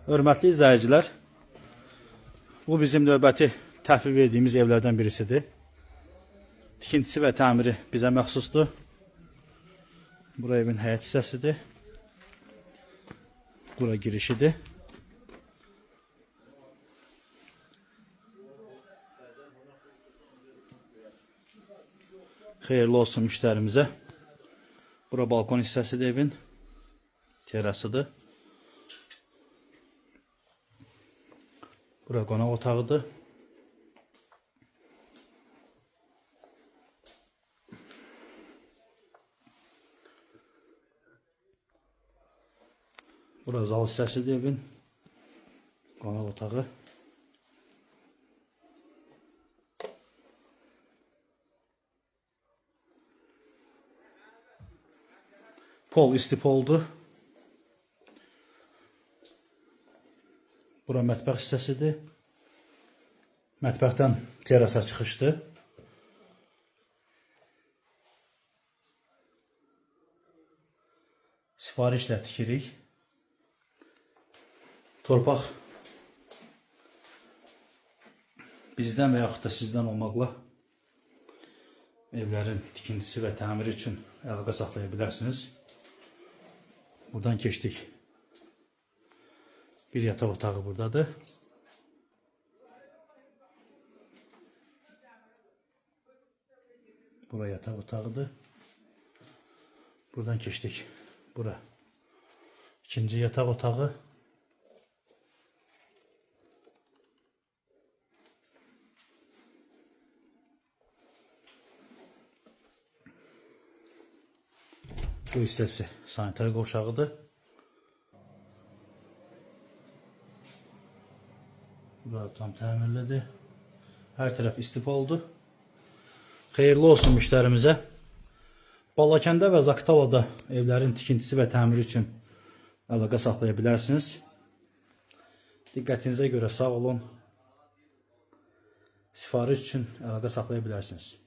Hörmətli izləyicilər, bu bizim növbəti təhvil verdiyimiz evlərdən birisidir. Tikintisi və təmiri bizə məxsusdur. Bura evin həyət hissəsidir. Bura girişidir. Xeyirli olsun müştərimizə. Bura balkon hissəsidir evin. Terasıdır. Bura qonaq otağıdır. Bura zal hissəsidir evin. Qonaq otağı. Pol istipoldur. Bura mətbəx hissəsidir. Mətbəxdən terasa çıxışdır. Sifarişlə tikirik. Torpaq bizdən və yaxud da sizdən olmaqla evlərin tikintisi və təmiri üçün əlaqə saxlaya bilərsiniz. Buradan keçdik. Bir yataq otağı buradadır. Bura yataq otağıdır. Buradan keçdik. Bura ikinci yataq otağı. Bu hissəsi sanitar qovşağıdır. Bura tam təmirlidir. Hər tərəf istif oldu. Xeyirli olsun müştərimizə. Balakəndə və Zaqatalada evlərin tikintisi və təmiri üçün əlaqə saxlaya bilərsiniz. Diqqətinizə görə sağ olun. Sifariş üçün əlaqə saxlaya bilərsiniz.